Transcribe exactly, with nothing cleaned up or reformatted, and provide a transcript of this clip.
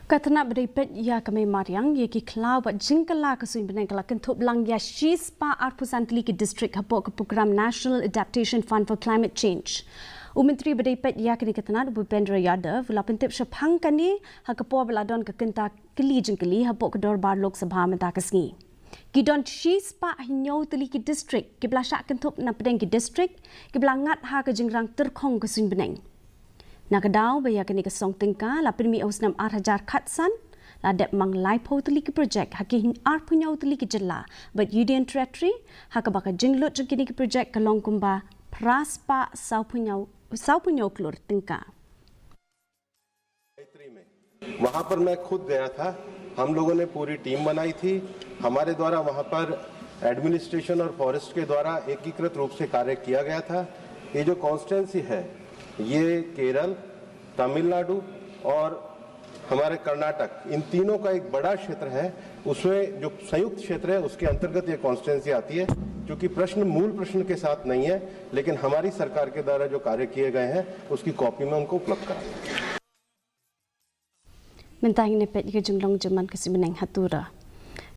Ka tnat ba dei peit ïa ka mei mariang ïa ki khlaw bad jingkylla ka suiñ bneng ka la kynthup lang ïa shispah arphew san tylli ki district hapoh ka program National Adaptation Fund for Climate Change. U Myntri ba dei peit ïa kane ka tnat, u Bhupendra Yadav, u la pyntip shaphang kane ha ka por ba la don ka kynta kylli jingkylli hapoh ka dorbar Lok Sabha mynta ka sngi. Ki don shispah hynñiew tylli ki district kiba la shah kynthup na pdeng ki district kiba la ngat ha ka jingrang tyrkhong ka suiñ bneng. Na ka daw ba ïa kane ka song tyngka la pynmih ha u snem arhajar khatsan, la dep mang laiphew tylli ki project ha ki arphew hynñiew tylli ki jylla bad Union Territory, ha kaba ka jinglut jong kine ki project ka long kumba phraspah sawphew hynñiew, sawphew hynñiew klur tyngka. वहां पर मैं खुद गया था। हम लोगों ने पूरी टीम बनाई थी। हमारे द्वारा वहां पर एडमिनिस्ट्रेशन और फॉरेस्ट के द्वारा एकीकृत रूप से कार्य किया गया था। ये जो कॉन्स्टिट्यूएंसी है, ये केरल, तमिलनाडु और हमारे कर्नाटक, इन तीनों का एक बड़ा क्षेत्र है। उसमें जो संयुक्त क्षेत्र है, उसके अंतर्गत ये कॉन्स्टिट्यूएंसी आती है। क्योंकि प्रश्न मूल प्रश्न के साथ नहीं है, लेकिन हमारी सरकार के द्वारा जो कार्य किए गए हैं, उसकी कॉपी मैं उनको उपलब्ध कराऊंगा। Mynta ngin ïa peit ïa ka jinglong jingman ka suiñ bneng ha Tura.